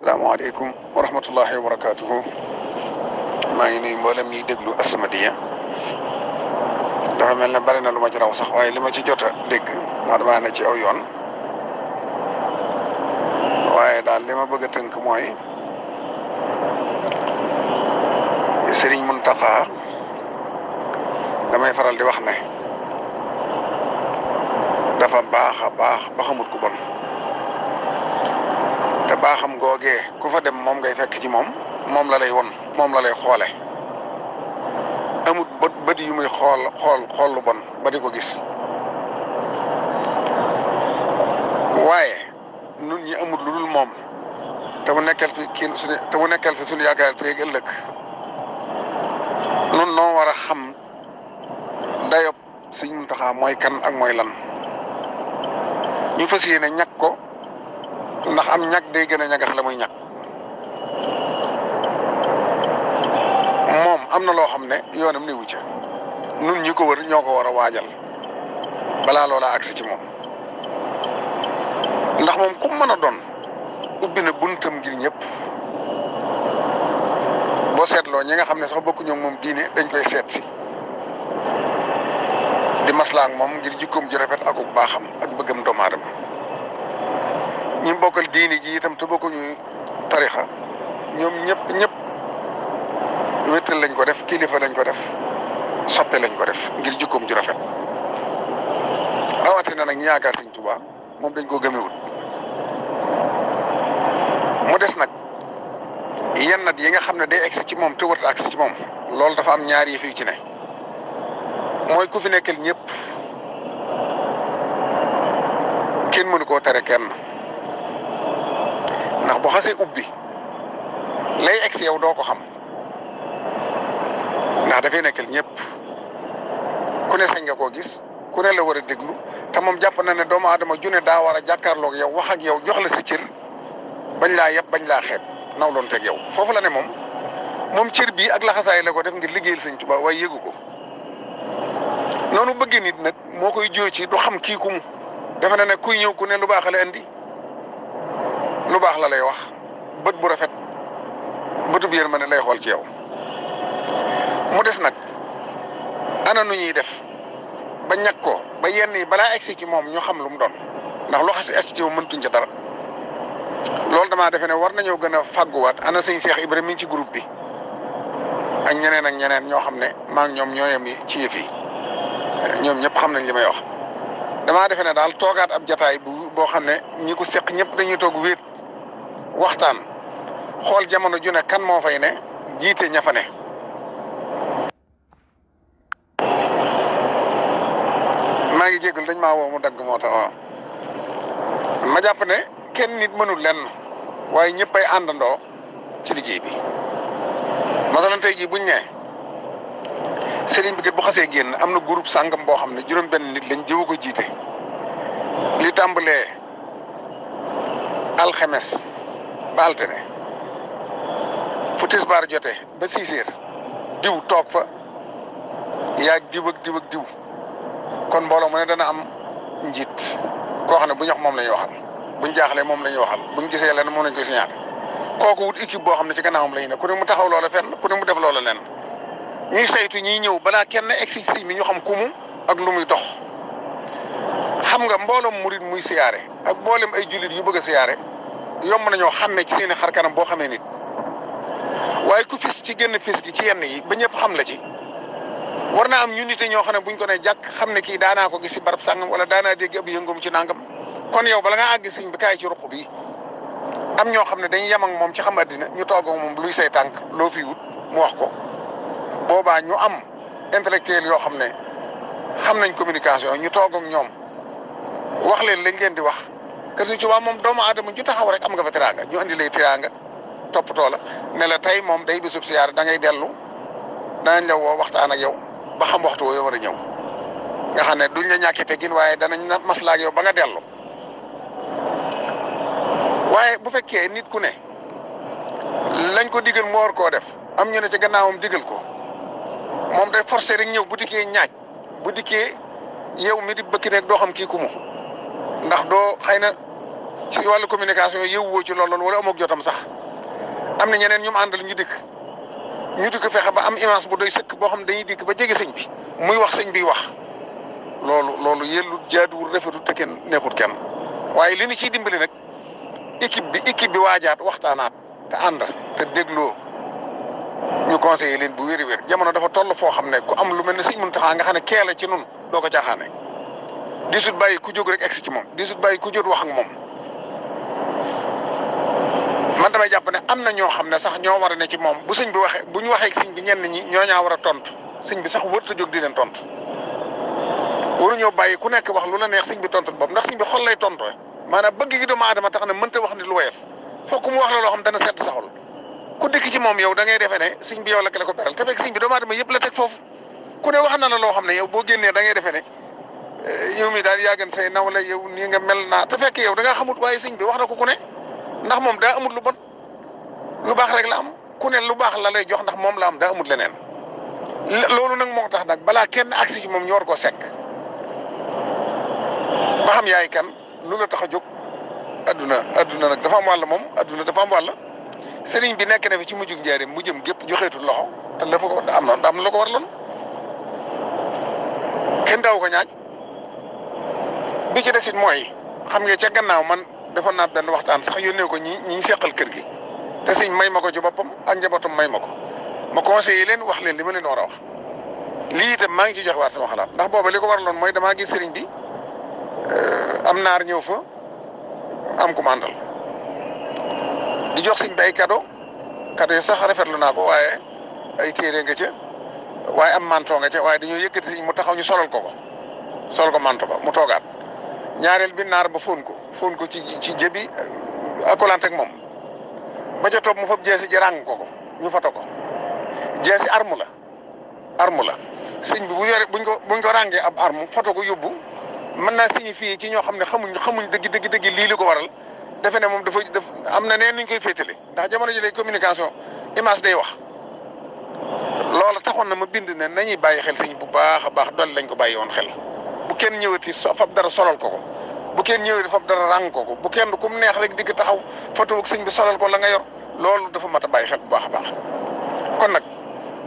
salaamaaleykum wa rahmatullahi wa barakaatuhu maa ngi nuyu mboolem ñiy déglu As-Samadiyya dafa mel ne bari na lu ma ci raw sax waaye li ma ci jot a dégg ndax damaa ne ci aw yoon waaye daal li ma bëgg a tënk mooy Sëriñ Muntaxa damay faral di wax ne dafa baax a baax ba xamut ku bon. te baaxam googee ku fa dem moom ngay fekk ci moom la lay won moom la lay xoole amut bët yu muy xool lu bon ba di ko gis waaye nun ñi amut lu dul moom te mu nekkal fi suñu yaakaar teeg ëllëg nun noo war a xam dayob Sëñ Muntaxa mooy kan ak mooy lan ñu fas yéene ñàkk ko ndax am ñag day gën a ñagas la muy ñag moom am na loo xam ne yoonam ni wu ca nun ñi ko wër ñoo ko war a waajal balaa loola agsi ci moom ndax moom ku mën a doon ubbi na buntam ngir ñëpp boo seetloo ñi nga xam ne sax bokkuñu moom diine dañ koy seet si di maslaa ak moom ngir jikkoom ju rafet ak baaxam ak bëggam doomu aadama ñi bokkal diini ji itam te bokkuñu tarixa ñoom ñëpp wéttal lañ ko def kilifa lañ ko def soppe lañ ko def ngir jikkoom ju rafet rawatina nag ñi yaakaar Sëñ Tuubaa moom dañ koo gëmewut mu des nag yenn nat yi nga xam ne day egsi ci moom te wërta agsi ci moom loolu dafa am ñaari yëf yu ci ne mooy ku fi nekkal ñëpp kenn mënu koo tere kenn ndax bu xasee ubbi lay egsi yow doo ko xam ndax dafay nekkal ñëpp ku ne sañ nga koo gis ku ne la war a déglu te moom jàpp na ne doomu aadama june daa war a jàkkaarloog yow wax ak yow jox la sa cër bañ laa yeb bañ laa xeeb nawloon teg yow foofu la ne moom cër bii ak laxasaay la ko def ngir liggéeyal Sëñ Tuubaa waaye yëgu ko noonu bëggee nit nag moo koy joo ci du xam kii ku mu defe na ne kuy ñëw ku ne lu baax la andi lu baax la lay wax bët bu rafet bëtub yërmande lay xool ci yow mu des nag ana nu ñuy def ba ñàkk ko ba yenn yi balaa egsi ci moom ñu xam lu mu doon ndax lu xasi egsi ci moom mëntuñ ca dara loolu damaa defe ne war nañoo gën a fàgguwaat ana sëñ Cheikh Ibrahima mi ngi ci groupe bi ak ñeneen ñoo xam ne maa ngi ñoom ñoo yem ci yëf yi ñoom ñëpp xam nañ li may wax damaa defe ne daal toogaat ab jataay boo xam ne ñi ko seq ñëpp dañuy toog wéet waxtaan xool jamono ju ne kan moo fay ne jiite ña fa ne maa ngi jégalu dañ maa woo mu dagg moo tax waaw ma jàpp ne kenn nit mënul lenn waaye ñëpp ay àndandoo ci liggéey bi masalan tey jii buñ ne sëriñ bi kat bu xasee génn am na groupe sàngam boo xam ne juróom-benn nit lañ jiwu ko jiite li tàmbalee alxemes ba altine fu tisbaar jotee ba 6 heures diw toog fa yaag diw ak diw kon mbooloo mu ne dana am njiit koo xam ne bu ñu wax moom la ñuy waxal buñ jaaxlee moom la ñuy waxal buñ gisee lenn moom lañ koy signaler kooku wut équipe boo xam ne ci gannaawam la ñu ne ku ne mu taxaw loola fenn ku ne mu def loola lenn ñuy saytu ñiy ñëw balaa kenn egsi si mi ñu xam ku mu ak lu muy dox xam nga mbooloom murit muy siyaare ak mboolem ay jullit yu bëgg a siyaare yomb nañoo xàmmee ci seeni xar kanam boo xamee nit waaye ku fis ci génn fis gi ci yenn yi ba ñëpp xam la ci war naa am ñu nite ñoo xam ne buñ ko ne jàkk xam ne kii daanaa ko gis si barab sàngam wala daanaa dégg ab yëngum ci nangam kon yow bala ngaa àgg sëñ bi kaay ci ruq bi am ñoo xam ne dañuy yem ak moom ci xam addina ñu toog ak moom luy say tànk loo fi wut mu wax ko boobaa ñu am intellectuel yoo xam ne xam nañ communication ñu toog ak ñoom wax leen lañ leen di wax kër Sëñ Tuubaa moom doomu aadama ju taxaw rek am nga fa teraanga ñu andi lay teraanga toppatoo la ne la tey moom day bisub siyaar da ngay dellu danañ la woo waxtaan ak yow ba xam waxtu woo war a ñëw nga xam ne duñ la ñàkkee teggin waaye danañ na maslaa ak yow ba nga dellu waaye bu fekkee nit ku ne lañ ko digal mu war koo def am ñu ne ci gannaawam digal ko moom day forcé rek ñëw bu dikkee ñaaj bu dikkee yow mi di bëkk nekk doo xam kii ku mu ndax doo xëy na ci wàllu communication yëwwoo ci loolu wala amoog jotam sax am na ñeneen ñu mu àndal ñu dikk fexe ba am image bu doy sëkk boo xam ne dañuy dikk ba jege sëñ bi muy wax sëñ bi wax loolu yellut jaaduwul rafetut te kenn neexut kenn waaye li ñu ciy dimbali nag équipe bi waajaat waxtaanaat te ànd te dégloo ñu conseillé leen bu wér-wér jamono dafa toll foo xam ne ku am lu mel ne sëñ Muntaxa nga xam ne keele ci nun doo ko caaxaane di sut bàyyi ku jóg rek egsi ci moom di sut bàyyi ku jot wax ak moom man damay jàpp ne am na ñoo xam ne sax ñoo war a ne ci moom bu sëñ bi waxee bu ñu waxee ak sëñ bi ñenn ñi ñoo ñaa war a tontu sëñ bi sax wërta jóg di leen tontu waruñoo bàyyi ku nekk wax lu la neex sëñ bi tontu boobu ndax sëñ bi xol lay tontu maanaam bëgg gi doomu aadama tax na mënta wax ni lu woyof fokk mu wax la loo xam dana sedd saxul ku dëkk ci moom yow da ngay defee ne sëñ bi yow la ke la ko beral te fekk sëñ bi doomu aadama yëpp la teg foofu ku ne wax na la loo xam ne yow boo génnee da ngay defee ne yow mi daal yaa gën say naw la yow nii nga mel naa te fekk yow da ngaa xamut waaye sëñ bi wax na ko ku ne ndax moom daa amut lu bon lu baax rek la am ku ne lu baax la lay jox ndax moom la am daa amut leneen loolu nag moo tax nag balaa kenn agsi ci moom ñu war ko sekk ba xam yaay kan lu la tax a jóg adduna nag dafa am wàll moom adduna dafa am wàll sëriñ bi nekk na fi ci mujjug njaareem mu jëm gépp joxeetul loxo te dafa ko am na la ko waraloon kenn daaw ko ñaaj bi ci desit mooy xam nga ca gannaaw man defoon naa benn waxtaan sax yónnee ko ñi seqal kër gi te sëñ may ma ko ci boppam ak njabootam may ma ko ma conseillé leen wax leen li ma leen war a wax lii itam maa ngi ci jox waat sama xalaat ndax booba li ko waraloon mooy damaa gis sëriñ bi am naar ñëw fa am ku mandal di jox sëñ bi ay cadeau yi sax rafetlu naa ko waaye ay téere nga ca waaye am manto nga ca waaye dañoo yëkkati sëñ mu taxaw ñu solal ko manto ba mu toogaat ñaareel bi naar ba fóon ko ci jëbi akolante ak moom ba ca topp mu fab jeesi ji ràng ko ñu foto ko jeesi arme la sëñ bi buñ ko ràngee ab arme foto ko yóbbu mën naa signifier ci ñoo xam ne xamuñ dëgg lii li ko waral defe ne moom dafa am na neen nuñ koy féetale ndax jamono ji lay communication image day wax loola taxoon na ma bind ne nañuy bàyyi xel sëñ bu baax a baax dolli lañ ko bàyyi woon xel bu kenn ñëwati fab dara solal ko bu kenn ñëwati fab dara ràng ko bu kenn ku mu neex rek digg taxaw foto ak sëñ bi solal ko la nga yor loolu dafa mat a bàyyi xel bu baax a baax kon nag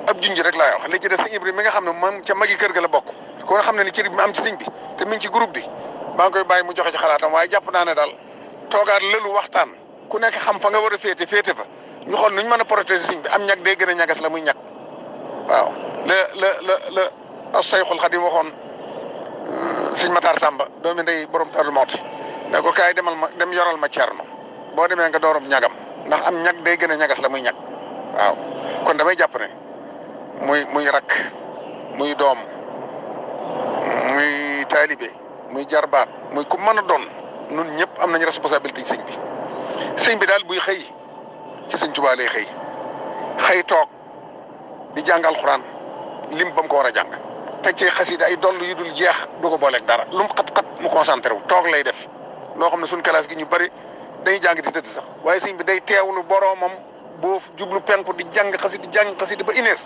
ab junj rek laay wax li ci des sëñ Ibrahima mi nga xam ne moom ca magi kër ga la bokk ko nga xam ne ni cër bi am ci sëñ bi te mi ngi ci groupe bi maa ngi koy bàyyi mu joxe ci xalaatam waaye jàpp naa ne daal toogaat lëlu waxtaan ku nekk xam fa nga war a féete fa ñu xool nuñ mën a protéger sëñ bi am ñag day gën a ñagas la muy ñag waaw la as-Sayxul Xadim waxoon sëñ Matar Samba doomi ndey borom Darou Mouhty ne ko kaay dem yoral ma Cerno boo demee nga doorum ñagam ndax am ñag day gën a ñagas la muy ñag waaw kon damay jàpp ne muy rakk muy doom muy taalibe muy jarbaat muy ku mën a doon nun ñëpp am nañu responsabilité ci sëñ bi daal buy xëy ci sëñ Tuubaa lay xëy toog di jàng alxuraan lim ba mu ko war a jàng teg ci xasida ay doll yu dul jeex du ko booleeg dara lu mu xat-xat mu concentré wu toog lay def loo xam ne suñ classe gi ñu bari dañuy jàng di tëdd sax waaye sëñ bi day teewlu boroomam boo jublu penku di jàng xasida ba une heure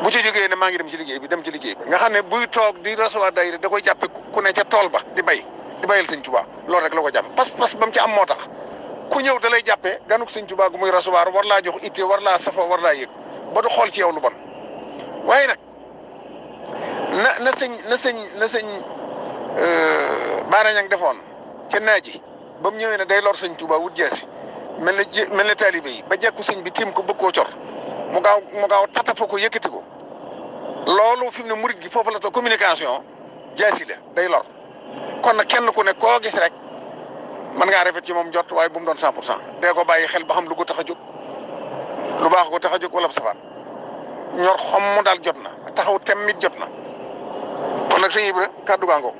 bu ci jógee ne maa ngi dem ci liggéey bi nga xam ne buy toog di recevoir day da koy jàppe ku ne ca tool ba di bayal sëñ Tuubaa loolu rek la ko jàppe pas ba mu ci am moo tax ku ñëw da lay jàppee ganuk sëñ Tuubaa gu muy recevoir war laa jox itte war laa safo war laa yëg ba du xool ci yow lu bon waaye nag na sëñ Baara Ñang defoon ca naaji ba mu ñëwee ne day lor sëñ Tuubaa wut jeesi mel ne taalibe yi ba jekku sëñ bi tiim ko bëgg koo cor mu gaaw tatafa ko yëkkati ko loolu fi mu ne murit gi foofu la to communication jaasi la day lor kon nag kenn ku ne koo gis rek mën ngaa rafet ci moom jot waaye bu mu doon 100% dee ko bàyyi xel ba xam lu ko tax a jóg lu baax ko tax a jóg wala safaan ñor xom mu daal jot na taxaw temmit jot na kon nag sëñ Ibra kàddu gaangoo